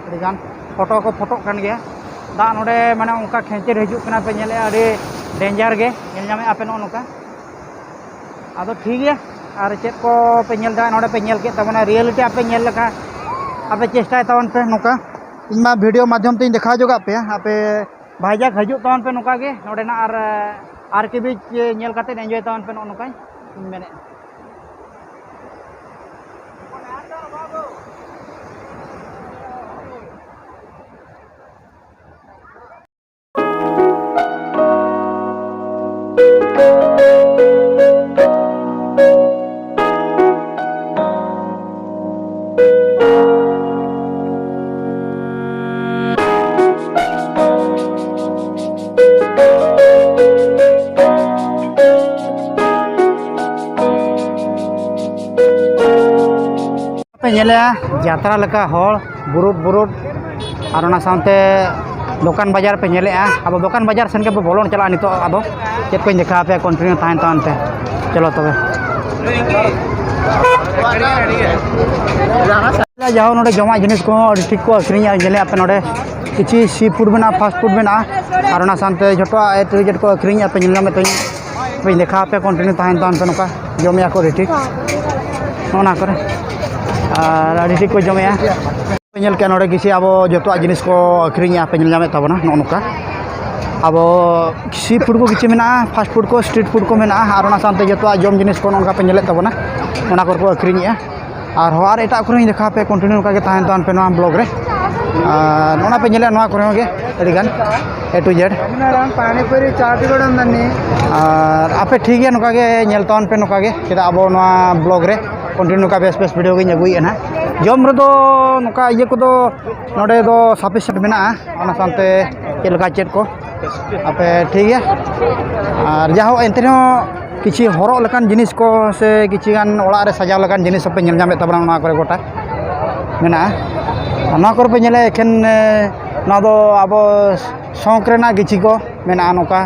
ᱟᱹᱰᱤ ᱜᱟᱱ ᱯᱷᱳᱴᱳ ᱠᱚ ᱯᱷᱳᱴᱳᱜ ᱠᱟᱱ ᱜᱮᱭᱟ᱾ ᱫᱟᱜ ᱱᱚᱰᱮ ᱢᱟᱱᱮ ᱚᱱᱠᱟ ᱠᱷᱮᱧᱪᱮᱨ ᱦᱤᱡᱩᱜ ᱠᱟᱱᱟ, ᱯᱮ ᱧᱮᱞᱮᱫᱼᱟ, ᱟᱹᱰᱤ danger ᱜᱮ ᱧᱮᱞ ᱧᱟᱢᱮᱫᱼᱟ ᱯᱮ ᱱᱚᱜᱼᱚ ᱱᱚᱝᱠᱟ᱾ ᱟᱫᱚ ᱴᱷᱤᱠ ᱜᱮᱭᱟ, ᱟᱨ ᱪᱮᱫ ᱠᱚ ᱯᱮ ᱧᱮᱞ ᱫᱟ, ᱱᱚᱰᱮ ᱯᱮ ᱧᱮᱞ ᱠᱮᱫ ᱛᱟᱵᱚᱱᱟ, reality ᱟᱯᱮ ᱧᱮᱞ ᱞᱮᱠᱟ ᱟᱯᱮ ᱪᱮᱥᱴᱟᱭ ᱛᱟᱵᱚᱱ ᱯᱮ ᱱᱚᱝᱠᱟ᱾ ᱤᱧ ᱢᱟ video ᱢᱟᱫᱽᱫᱷᱚᱢ ᱛᱮᱧ ᱫᱮᱠᱷᱟᱣ ᱡᱚᱜᱟᱜ ᱯᱮᱭᱟ, ᱟᱯᱮ ᱵᱷᱟᱭᱡᱟᱠ ᱦᱤᱡᱩᱜ ᱛᱟᱵᱚᱱ ᱯᱮ ᱱᱚᱝᱠᱟ ᱜᱮ, ᱱᱚᱰᱮᱱᱟᱜ ᱟᱨ ᱟᱨ ᱠᱮ ᱵᱤᱪ ᱧᱮᱞ ᱠᱟᱛᱮ enjoy ᱛᱟᱵᱚᱱ ᱯᱮ, ᱱᱚᱜᱼᱚ ᱱᱚᱝᱠᱟᱧ ᱢᱮᱱᱮᱫᱼᱟ᱾ ᱯᱮ ᱧᱮᱞᱮᱜᱼᱟ, ᱡᱟᱛᱨᱟ ᱞᱮᱠᱟ ᱦᱚᱲ ᱵᱩᱨᱩᱫ ᱵᱩᱨᱩᱫ, ᱟᱨ ᱚᱱᱟ ᱥᱟᱶᱛᱮ ᱫᱚᱠᱟᱱ ᱵᱟᱡᱟᱨ ᱯᱮ ᱧᱮᱞᱮᱜᱼᱟ᱾ ᱟᱫᱚ ᱫᱚᱠᱟᱱ ᱵᱟᱡᱟᱨ ᱥᱮᱱ ᱜᱮ ᱵᱚ ᱵᱚᱞᱚᱱ ᱪᱟᱞᱟᱜᱼᱟ ᱱᱤᱛᱚᱜ᱾ ᱟᱫᱚ ᱪᱮᱫ ᱠᱚᱧ ᱫᱮᱠᱷᱟᱣ ᱟᱯᱮᱭᱟ, continue ᱛᱟᱦᱮᱱ ᱛᱟᱵᱚᱱ ᱯᱮ᱾ ᱪᱚᱞᱚ ᱛᱚᱵᱮ᱾ ᱡᱟᱦᱟᱸ ᱱᱚᱰᱮ ᱡᱚᱢᱟᱜ ᱡᱤᱱᱤᱥ ᱠᱚᱦᱚᱸ ᱟᱹᱰᱤ ᱴᱷᱤᱠ ᱠᱚ ᱟᱹᱠᱷᱨᱤᱧᱟ, ᱧᱮᱞᱮᱜᱼᱟ ᱯᱮ ᱱᱚᱰᱮ᱾ ᱠᱤᱪᱷᱤ ᱥᱤ ᱯᱷᱩᱰ ᱢᱮᱱᱟᱜᱼᱟ, ᱯᱷᱟᱥᱴ ᱯᱷᱩᱰ ᱢᱮᱱᱟᱜᱼᱟ, ᱟᱨ ᱚᱱᱟ ᱥᱟᱶᱛᱮ ᱡᱚᱛᱚᱣᱟᱜ ᱮ ᱴᱩ ᱡᱮᱰ ᱠᱚ ᱟᱹᱠᱷᱨᱤᱧᱮᱫᱼᱟ ᱯᱮ, ᱧᱮᱞ ᱧᱟᱢᱮᱫ ᱛᱟᱹᱧ ᱯᱮ, ᱫᱮᱠᱷᱟᱣ ᱟᱯᱮ, ᱠᱚᱱᱴᱤᱱᱤᱭᱩ ᱛᱟᱦᱮᱱ ᱛᱟᱵᱚᱱ ᱯᱮ ᱱᱚᱝᱠᱟ, ᱡᱚᱢᱮᱫᱼᱟ ᱠᱚ ᱟᱹᱰᱤ ᱴᱷᱤᱠ ᱱᱚᱜᱼᱚ ᱱᱚᱣᱟ ᱠᱚᱨᱮ, ᱟᱨ ᱟᱹᱰᱤ ᱴᱷᱤᱠ ᱠᱚ ᱡᱚᱢᱮᱫᱼᱟ᱾ ᱯᱮ ᱧᱮᱞ ᱠᱮᱜᱼᱟ ᱱᱚᱰᱮ ᱠᱤᱪᱷᱤ ᱟᱵᱚ ᱡᱚᱛᱚᱣᱟᱜ ᱡᱤᱱᱤᱥ ᱠᱚ ᱟᱹᱠᱷᱨᱤᱧᱮᱫᱼᱟ ᱯᱮ, ᱧᱮᱞ ᱧᱟᱢᱮᱫ ᱛᱟᱵᱚᱱᱟ ᱱᱚᱜᱼᱚ ᱱᱚᱝᱠᱟ᱾ ᱟᱵᱚ ᱥᱤ ᱯᱷᱩᱰ ᱠᱚ ᱠᱤᱪᱷᱤ ᱢᱮᱱᱟᱜᱼᱟ, ᱯᱷᱟᱥᱴ ᱯᱷᱩᱰ ᱠᱚ, ᱥᱴᱨᱤᱴ ᱯᱷᱩᱰ ᱠᱚ ᱢᱮᱱᱟᱜᱼᱟ, ᱟᱨ ᱚᱱᱟ ᱥᱟᱶᱛᱮ ᱡᱚᱛᱚᱣᱟᱜ ᱡᱚᱢ ᱡᱤᱱᱤᱥ ᱠᱚ ᱱᱚᱜᱼᱚ ᱱᱚᱝᱠᱟ ᱯᱮ ᱧᱮᱞᱮᱫ ᱛᱟᱵᱚᱱᱟ, ᱚᱱᱟ ᱠᱚᱨᱮ ᱠᱚ ᱟᱹᱠᱷᱨᱤᱧᱮᱫᱼᱟ᱾ ᱟᱨᱦᱚᱸ ᱟᱨ ᱮᱴᱟᱜ ᱠᱚᱨᱮ ᱦᱚᱸᱧ ᱫᱮᱠᱷᱟᱣ ᱟᱯᱮ, ᱠᱚᱱᱴᱤᱱᱤᱭᱩ ᱱᱚᱝᱠᱟ ᱜᱮ ᱛᱟᱦᱮᱱ ᱛᱟᱵᱚᱱ ᱯᱮ ᱱᱚᱣᱟ ᱵᱞᱚᱜ ᱨᱮ᱾ ᱟᱨ ᱱᱚᱜᱼᱚ ᱱᱟ ᱯᱮ ᱧᱮᱞᱮᱫᱼᱟ, ᱱᱚᱣᱟ ᱠᱚᱨᱮ ᱦᱚᱸ ᱜᱮ ᱟᱹᱰᱤ ᱜᱟᱱ ᱮ ᱴᱩ ᱡᱮᱰ᱾ పానీపూరి చాట్ కూడా ఉందండి. ᱟᱨ ᱟᱯᱮ ᱴᱷᱤᱠ ᱜᱮᱭᱟ, ᱱᱚᱝᱠᱟ ᱜᱮ ᱧᱮᱞ ᱛᱟᱵᱚᱱ ᱯᱮ ᱱᱚᱝᱠᱟ ᱜᱮ, ᱪᱮᱫᱟᱜ ᱟᱵᱚ ᱱᱚᱣᱟ ᱵᱞᱚᱜ ᱨᱮ ᱠᱚᱱᱴᱤᱱᱤᱭᱩ ᱱᱚᱝᱠᱟ ᱵᱮᱥ ᱵᱮᱥ ᱵᱷᱤᱰᱤᱭᱳ ᱜᱤᱧ ᱟᱹᱜᱩᱭᱮᱫᱼᱟ ᱱᱟᱦᱟᱜ᱾ ᱡᱚᱢ ᱨᱮᱫᱚ ᱱᱚᱝᱠᱟ ᱤᱭᱟᱹ ᱠᱚᱫᱚ ᱱᱚᱰᱮ ᱫᱚ ᱥᱟᱯᱷᱤᱥᱤᱭᱮᱱᱴ ᱢᱮᱱᱟᱜᱼᱟ, ᱚᱱᱟ ᱥᱟᱶᱛᱮ ᱪᱮᱫ ᱞᱮᱠᱟ ᱪᱮᱫ ᱠᱚ ᱟᱯᱮ ᱴᱷᱤᱠ ᱜᱮᱭᱟ᱾ ᱟᱨ ᱡᱟᱦᱳᱠ, ᱮᱱᱛᱮ ᱨᱮᱦᱚᱸ ᱠᱤᱪᱷᱤ ᱦᱚᱨᱚᱜ ᱞᱮᱠᱟᱱ ᱡᱤᱱᱤᱥ ᱠᱚ ᱥᱮ ᱠᱤᱪᱷᱤ ᱜᱟᱱ ᱚᱲᱟᱜ ᱨᱮ ᱥᱟᱡᱟᱣ ᱞᱮᱠᱟᱱ ᱡᱤᱱᱤᱥ ᱦᱚᱸᱯᱮ ᱧᱮᱞ ᱧᱟᱢᱮᱫ ᱛᱟᱵᱚᱱᱟ, ᱱᱚᱣᱟ ᱠᱚᱨᱮ ᱜᱚᱴᱟ ᱢᱮᱱᱟᱜᱼᱟ᱾ ᱟᱨ ᱱᱚᱣᱟ ᱠᱚᱨᱮ ᱯᱮ ᱧᱮᱞᱮᱫᱼᱟ ᱮᱠᱷᱮᱱ, ᱮ, ᱱᱚᱣᱟ ᱫᱚ ᱟᱵᱚ ᱥᱚᱸᱠ ᱨᱮᱱᱟᱜ ᱠᱤᱪᱷᱤ ᱠᱚ ᱢᱮᱱᱟᱜᱼᱟ ᱱᱚᱝᱠᱟ᱾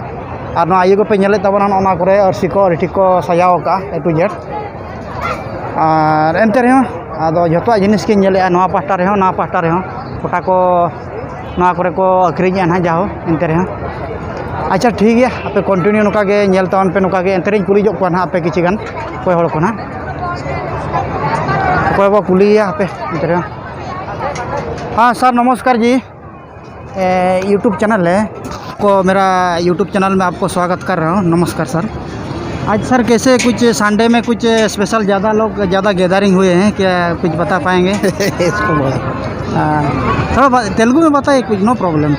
ᱟᱨ ᱱᱚᱣᱟ ᱤᱭᱟᱹ ᱠᱚᱯᱮ ᱧᱮᱞᱮᱫ ᱛᱟᱵᱚᱱᱟ, ᱱᱚᱜᱼᱚ ᱱᱚᱣᱟ ᱠᱚᱨᱮ ᱟᱹᱨᱥᱤ ᱠᱚ ᱟᱹᱰᱤ ᱴᱷᱤᱠ ᱠᱚ ᱥᱟᱡᱟᱣ ᱟᱠᱟᱫᱼᱟ ᱮ ᱴᱩ ᱡᱮᱰ᱾ ᱟᱨ ᱮᱱᱛᱮ ᱨᱮᱦᱚᱸ ᱟᱫᱚ ᱡᱷᱚᱛᱚᱣᱟᱜ ᱡᱤᱱᱤᱥ ᱜᱤᱧ ᱧᱮᱞᱮᱫᱼᱟ, ᱱᱚᱣᱟ ᱯᱟᱦᱴᱟ ᱨᱮᱦᱚᱸ, ᱱᱚᱣᱟ ᱯᱟᱦᱴᱟ ᱨᱮᱦᱚᱸ ᱜᱚᱴᱟ ᱠᱚ ᱱᱚᱣᱟ ᱠᱚᱨᱮ ᱠᱚ ᱟᱹᱠᱷᱨᱤᱧᱮᱫᱼᱟ ᱱᱟᱦᱟᱜ ᱡᱟᱦᱳ᱾ ᱮᱱᱛᱮ ᱨᱮᱦᱚᱸ ᱟᱪᱪᱷᱟ ᱴᱷᱤᱠ ᱜᱮᱭᱟ, ᱟᱯᱮ ᱠᱚᱱᱴᱤᱱᱤᱭᱩ ᱱᱚᱝᱠᱟ ᱜᱮ ᱧᱮᱞ ᱛᱟᱵᱚᱱ ᱯᱮ, ᱱᱚᱝᱠᱟ ᱜᱮ᱾ ᱮᱱᱛᱮ ᱨᱮᱧ ᱠᱩᱞᱤ ᱧᱚᱜ ᱠᱚᱣᱟ ᱱᱟᱦᱟᱜ ᱟᱯᱮ ᱠᱤᱪᱷᱩ ᱜᱟᱱ ᱚᱠᱚᱭ ᱦᱚᱲ ᱠᱚ ᱱᱟᱦᱟᱜ, ᱚᱠᱚᱭ ᱵᱚ ᱠᱩᱞᱤᱭᱮᱭᱟ ᱦᱟᱯᱮ᱾ ᱮᱱᱛᱮ ᱨᱮᱦᱚᱸ ᱦᱮᱸ ᱥᱟᱨ, ᱱᱚᱢᱚᱥᱠᱟᱨ ᱡᱤ᱾ ए, YouTube चैनल है, आपको मेरा YouTube चैनल में आपको स्वागत कर रहा हूँ। नमस्कार सर। आज सर कैसे कुछ संडे में कुछ स्पेशल ज़्यादा लोग ज़्यादा गैदरिंग हुए हैं क्या, कुछ बता पाएंगे? इसको बोला। हाँ, थोड़ा बा-, तेलुगु में बताइए कुछ, नो प्रॉब्लम।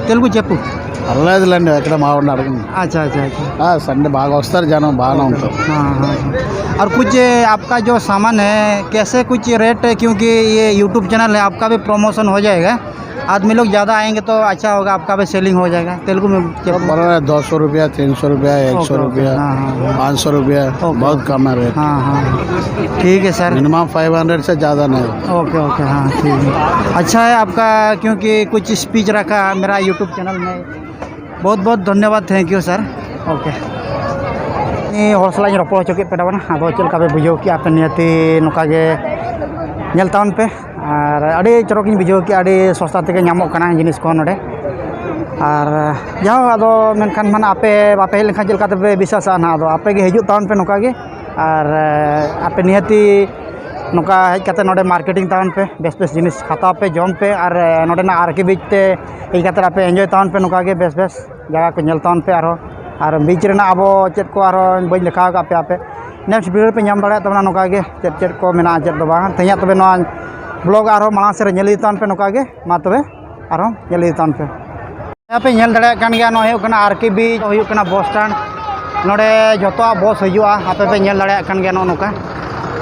तेलुगु चेप्पु। పర్లేదులేండి, ఎక్కడ మావాడిని అడగండి। अच्छा अच्छा अच्छा। సండే బాగా వస్తారు జనం, బాగానే ఉంటారు। हाँ हाँ हाँ। और कुछ आपका जो सामान है कैसे कुछ रेट है, क्योंकि ये यूट्यूब चैनल है, आपका भी प्रमोशन हो जाएगा। आदमी लोग ज़्यादा आएंगे तो अच्छा होगा, आपका भी सेलिंग हो जाएगा। तेलुगु में क्या? तो बोल रहे हैं दो सौ रुपया, तीन सौ रुपया, एक सौ रुपया, हाँ, हाँ, हाँ। पाँच सौ रुपया, बहुत कम है रेट। हाँ हाँ। ठीक है सर। मिनिमम फ़ाइव हंड्रेड से ज़्यादा नहीं। Okay okay. हाँ ठीक है। अच्छा है आपका, क्योंकि कुछ स्पीच रखा मेरा यूट्यूब चैनल में। बहुत बहुत धन्यवाद। Thank you sir. ओके। ᱱᱤᱭᱟᱹ ᱦᱚᱲ ᱥᱟᱞᱟᱜ ᱤᱧ ᱨᱚᱯᱚᱲ ᱦᱚᱪᱚ ᱠᱮᱫ ᱯᱮ ᱛᱟᱵᱚᱱᱟ᱾ ᱟᱫᱚ ᱪᱮᱫ ᱞᱮᱠᱟ ᱯᱮ ᱵᱩᱡᱷᱟᱹᱣ ᱠᱮᱜᱼᱟ ᱯᱮ? ᱱᱤᱭᱟᱹᱛᱤ ᱱᱚᱝᱠᱟ ᱜᱮ ᱧᱮᱞ ᱛᱟᱵᱚᱱ ᱯᱮ᱾ ᱟᱨ ᱟᱹᱰᱤ ᱪᱚᱨᱚᱠᱤᱧ ᱵᱩᱡᱷᱟᱹᱣ ᱠᱮᱜᱼᱟ, ᱟᱹᱰᱤ ᱥᱚᱥᱛᱟ ᱛᱮᱜᱮ ᱧᱟᱢᱚᱜ ᱠᱟᱱᱟ ᱡᱤᱱᱤᱥ ᱠᱚ ᱱᱚᱰᱮ᱾ ᱟᱨ ᱡᱟᱦᱳ, ᱟᱫᱚ ᱢᱮᱱᱠᱷᱟᱱ ᱢᱟᱱᱮ ᱟᱯᱮ ᱵᱟᱯᱮ ᱦᱮᱡ ᱞᱮᱱᱠᱷᱟᱱ ᱪᱮᱫ ᱞᱮᱠᱟ ᱛᱮᱯᱮ ᱵᱤᱥᱥᱟᱥᱟ ᱱᱟᱦᱟᱜ? ᱟᱫᱚ ᱟᱯᱮ ᱜᱮ ᱦᱤᱡᱩᱜ ᱛᱟᱵᱚᱱ ᱯᱮ ᱱᱚᱝᱠᱟ ᱜᱮ᱾ ᱟᱨ ᱟᱯᱮ ᱱᱤᱦᱟᱹᱛᱤ ᱱᱚᱝᱠᱟ ᱦᱮᱡ ᱠᱟᱛᱮ ᱱᱚᱰᱮ ᱢᱟᱨᱠᱮᱴᱤᱝ ᱛᱟᱵᱚᱱ ᱯᱮ, ᱵᱮᱥ ᱵᱮᱥ ᱡᱤᱱᱤᱥ ᱦᱟᱛᱟᱣ ᱯᱮ, ᱡᱚᱢ ᱯᱮ, ᱟᱨ ᱱᱚᱰᱮᱱᱟᱜ ᱟᱨ ᱠᱮ ᱵᱤᱪ ᱛᱮ ᱦᱮᱡ ᱠᱟᱛᱮ ᱟᱯᱮ ᱮᱱᱡᱚᱭ ᱛᱟᱵᱚᱱ ᱯᱮ ᱱᱚᱝᱠᱟ ᱜᱮ, ᱵᱮᱥ ᱵᱮᱥ ᱡᱟᱭᱜᱟ ᱠᱚ ᱧᱮᱞ ᱛᱟᱵᱚᱱ ᱯᱮ᱾ ᱟᱨᱦᱚᱸ ᱟᱨ ᱵᱤᱪ ᱨᱮᱱᱟᱜ ᱟᱵᱚ ᱪᱮᱫ ᱠᱚ ᱟᱨᱦᱚᱸ ᱵᱟᱹᱧ ᱫᱮᱠᱷᱟᱣ ᱟᱠᱟᱫ ᱯᱮᱭᱟ ᱟᱯᱮ, ᱱᱮᱠᱥᱴ ᱵᱷᱤᱰᱤᱭᱳ ᱨᱮᱯᱮ ᱧᱟᱢ ᱫᱟᱲᱮᱭᱟᱜ ᱛᱟᱵᱚᱱᱟ ᱱᱚᱝᱠᱟ ᱜᱮ ᱪᱮᱫ ᱪᱮᱫ ᱠᱚ ᱢᱮᱱᱟᱜᱼᱟ, ᱪᱮᱫ ᱫᱚ ᱵᱟᱝ᱾ ᱛᱮᱦᱮᱧᱟᱜ ᱛᱚᱵᱮ ᱱᱚᱣᱟ ᱵᱞᱚᱜ ᱟᱨᱦᱚᱸ ᱢᱟᱲᱟᱝ ᱥᱮᱫ ᱨᱮ ᱧᱮᱞ ᱤᱫᱤ ᱛᱟᱵᱚᱱ ᱯᱮ ᱱᱚᱝᱠᱟ ᱜᱮ᱾ ᱢᱟ ᱛᱚᱵᱮ ᱟᱨᱦᱚᱸ ᱧᱮᱞ ᱤᱫᱤ ᱛᱟᱵᱚᱱ ᱯᱮ᱾ ᱟᱯᱮ ᱧᱮᱞ ᱫᱟᱲᱮᱭᱟᱜ ᱠᱟᱱ ᱜᱮᱭᱟ, ᱱᱚᱣᱟ ᱦᱩᱭᱩᱜ ᱠᱟᱱᱟ ᱟᱨ ᱠᱮ ᱵᱤᱪ, ᱦᱩᱭᱩᱜ ᱠᱟᱱᱟ ᱵᱚᱥ ᱥᱴᱮᱱᱰ᱾ ᱱᱚᱰᱮ ᱡᱚᱛᱚᱣᱟᱜ ᱵᱚᱥ ᱦᱤᱡᱩᱜᱼᱟ, ᱟᱯᱮ ᱯᱮ ᱧᱮᱞ ᱫᱟᱲᱮᱭᱟᱜ ᱠᱟᱱ ᱜᱮᱭᱟ ᱱᱚᱜᱼᱚ ᱱᱚᱝᱠᱟ᱾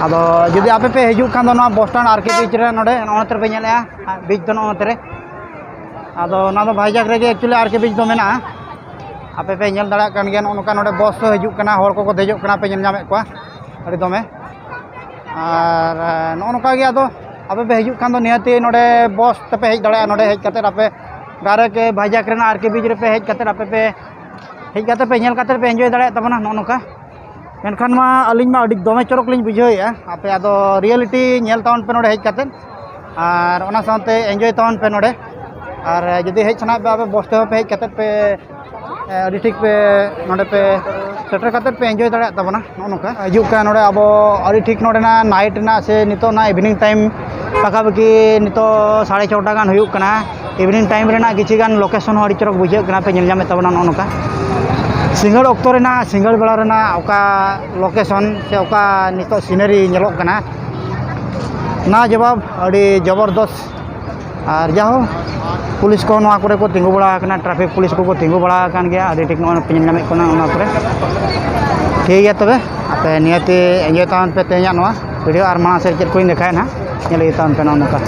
ᱟᱫᱚ ᱡᱩᱫᱤ ᱟᱯᱮ ᱯᱮ ᱦᱤᱡᱩᱜ ᱠᱷᱟᱱ ᱫᱚ ᱱᱚᱣᱟ ᱵᱚᱥ ᱥᱴᱮᱱᱰ ᱟᱨ ᱠᱮ ᱵᱤᱪ ᱨᱮ ᱱᱚᱰᱮ ᱱᱚᱜᱼᱚ ᱱᱚᱛᱮ ᱨᱮᱯᱮ ᱧᱮᱞᱮᱜᱼᱟ, ᱵᱤᱪ ᱫᱚ ᱱᱚᱜᱼᱚ ᱱᱚᱛᱮ ᱨᱮ᱾ ᱟᱫᱚ ᱱᱚᱣᱟ ᱫᱚ ᱵᱷᱟᱭᱡᱟᱠ ᱨᱮᱜᱮ ᱮᱠᱪᱩᱭᱮᱞᱤ ᱟᱨ ᱠᱮ ᱵᱤᱪ ᱫᱚ ᱢᱮᱱᱟᱜᱼᱟ᱾ ᱟᱯᱮ ᱯᱮ ᱧᱮᱞ ᱫᱟᱲᱮᱭᱟᱜ ᱠᱟᱱ ᱜᱮᱭᱟ, ᱱᱚᱜᱼᱚ ᱱᱚᱝᱠᱟ ᱱᱚᱰᱮ ᱵᱚᱥ ᱦᱚᱸ ᱦᱤᱡᱩᱜ ᱠᱟᱱᱟ, ᱦᱚᱲ ᱠᱚᱠᱚ ᱫᱮᱡᱚᱜ ᱠᱟᱱᱟ, ᱯᱮ ᱧᱮᱞ ᱧᱟᱢᱮᱫ ᱠᱚᱣᱟ ᱟᱹᱰᱤ ᱫᱚᱢᱮ᱾ ᱟᱨ ᱱᱚᱜᱼᱚ ᱱᱚᱝᱠᱟ ᱜᱮ ᱟᱫᱚ ᱟᱯᱮ ᱯᱮ ᱦᱤᱡᱩᱜ ᱠᱷᱟᱱ ᱫᱚ ᱱᱤᱦᱟᱹᱛᱤ ᱱᱚᱰᱮ ᱵᱚᱥ ᱛᱮᱯᱮ ᱦᱮᱡ ᱫᱟᱲᱮᱭᱟᱜᱼᱟ᱾ ᱱᱚᱰᱮ ᱦᱮᱡ ᱠᱟᱛᱮᱫ ᱟᱯᱮ ᱰᱟᱭᱨᱮᱠᱴ ᱵᱷᱟᱭᱡᱟᱠ ᱨᱮᱱᱟᱜ ᱟᱨ ᱠᱮ ᱵᱤᱪ ᱨᱮᱯᱮ ᱦᱮᱡ ᱠᱟᱛᱮᱫ ᱟᱯᱮ ᱯᱮ ᱦᱮᱡ ᱠᱟᱛᱮᱫ ᱯᱮ ᱧᱮᱞ ᱠᱟᱛᱮᱫ ᱯᱮ ᱮᱱᱡᱚᱭ ᱫᱟᱲᱮᱭᱟᱜ ᱛᱟᱵᱚᱱᱟ ᱱᱚᱜᱼᱚ ᱱᱚᱝᱠᱟ᱾ ᱢᱮᱱᱠᱷᱟᱱ ᱢᱟ ᱟᱹᱞᱤᱧ ᱢᱟ ᱟᱹᱰᱤ ᱫᱚᱢᱮ ᱪᱚᱨᱚᱠ ᱞᱤᱧ ᱵᱩᱡᱷᱟᱹᱣᱮᱫᱼᱟ᱾ ᱟᱯᱮ ᱟᱫᱚ ᱨᱤᱭᱮᱞᱤᱴᱤ ᱧᱮᱞ ᱛᱟᱵᱚᱱ ᱯᱮ ᱱᱚᱰᱮ ᱦᱮᱡ ᱠᱟᱛᱮᱫ, ᱟᱨ ᱚᱱᱟ ᱥᱟᱶᱛᱮ ᱮᱱᱡᱚᱭ ᱛᱟᱵᱚᱱ ᱯᱮ ᱱᱚᱰᱮ᱾ ᱟᱨ ᱡᱩᱫᱤ ᱦᱮᱡ ᱥᱟᱱᱟᱭᱮᱫ ᱯᱮ ᱟᱯᱮ ᱵᱚᱥ ᱛᱮᱦᱚᱸ ᱯᱮ ᱦᱮᱡ ᱠᱟᱛᱮᱫ ᱯᱮ ᱮ, ᱟᱹᱰᱤ ᱴᱷᱤᱠ ᱯᱮ ᱱᱚᱰᱮ ᱯᱮ ᱥᱮᱴᱮᱨ ᱠᱟᱛᱮᱫ ᱯᱮ ᱮᱱᱡᱚᱭ ᱫᱟᱲᱮᱭᱟᱜ ᱛᱟᱵᱚᱱᱟ᱾ ᱱᱚᱜᱼᱚ ᱱᱚᱝᱠᱟ ᱦᱤᱡᱩᱜ ᱠᱟᱱ ᱱᱚᱰᱮ ᱟᱵᱚ ᱟᱹᱰᱤ ᱴᱷᱤᱠ ᱱᱚᱰᱮᱱᱟᱜ ᱱᱟᱭᱤᱴ ᱨᱮᱱᱟᱜ ᱥᱮ ᱱᱤᱛᱚᱜ ᱱᱟᱜ ᱤᱵᱷᱤᱱᱤᱝ ᱴᱟᱭᱤᱢ ᱯᱟᱠᱟᱯᱟᱠᱤ ᱱᱤᱛᱚᱜ ᱥᱟᱲᱮ ᱪᱷᱚᱴᱟ ᱜᱟᱱ ᱦᱩᱭᱩᱜ ᱠᱟᱱᱟ᱾ ᱤᱵᱷᱤᱱᱤᱝ ᱴᱟᱭᱤᱢ ᱨᱮᱱᱟᱜ ᱠᱤᱪᱷᱩ ᱜᱟᱱ ᱞᱳᱠᱮᱥᱚᱱ ᱦᱚᱸ ᱟᱹᱰᱤ ᱪᱚᱨᱚᱠ ᱵᱩᱡᱷᱟᱹᱜ ᱠᱟᱱᱟ, ᱯᱮ ᱧᱮᱞ ᱧᱟᱢᱮᱫ ᱛᱟᱵᱚᱱᱟ ᱱᱚᱜᱼᱚ ᱱᱚᱝᱠᱟ᱾ ᱥᱤᱸᱜᱟᱹᱲ ᱚᱠᱛᱚ ᱨᱮᱱᱟᱜ, ᱥᱤᱸᱜᱟᱹᱲ ᱵᱮᱲᱟ ᱨᱮᱱᱟᱜ ᱚᱠᱟ ᱞᱳᱠᱮᱥᱚᱱ ᱥᱮ ᱚᱠᱟ ᱱᱤᱛᱚᱜ ᱥᱤᱱᱟᱨᱤ ᱧᱮᱞᱚᱜ ᱠᱟᱱᱟ, ᱱᱟ ᱡᱚᱵᱟᱵ ᱟᱹᱰᱤ ᱡᱚᱵᱚᱨᱫᱚᱥ᱾ ᱟᱨ ᱡᱟᱦᱳ, ᱯᱩᱞᱤᱥ ᱠᱚ ᱱᱚᱣᱟ ᱠᱚᱨᱮ ᱠᱚ ᱛᱤᱸᱜᱩ ᱵᱟᱲᱟ ᱟᱠᱟᱱᱟ, ᱴᱨᱟᱯᱷᱤᱠ ᱯᱩᱞᱤᱥ ᱠᱚᱠᱚ ᱛᱤᱸᱜᱩ ᱵᱟᱲᱟ ᱟᱠᱟᱱ ᱜᱮᱭᱟ᱾ ᱟᱹᱰᱤ ᱴᱷᱤᱠ ᱱᱚᱜᱼᱚᱭ ᱯᱮ ᱧᱮᱞ ᱧᱟᱢᱮᱫ ᱠᱟᱱᱟ ᱚᱱᱟ ᱠᱚᱨᱮ᱾ ᱴᱷᱤᱠ ᱜᱮᱭᱟ, ᱛᱚᱵᱮ ᱟᱯᱮ ᱱᱤᱭᱟᱹᱛᱮ ᱮᱱᱡᱚᱭ ᱛᱟᱵᱚᱱ ᱯᱮ ᱛᱮᱦᱮᱧᱟᱜ ᱱᱚᱣᱟ ᱵᱷᱤᱰᱤᱭᱳ, ᱟᱨ ᱢᱟᱲᱟᱝ ᱥᱮᱫ ᱪᱮᱫ ᱠᱚᱧ ᱫᱮᱠᱷᱟᱭᱟ ᱱᱟᱦᱟᱜ, ᱧᱮᱞ ᱤᱫᱤ ᱛᱟᱵᱚᱱ ᱯᱮ ᱱᱚᱜᱼᱚ ᱱᱚᱝᱠᱟ᱾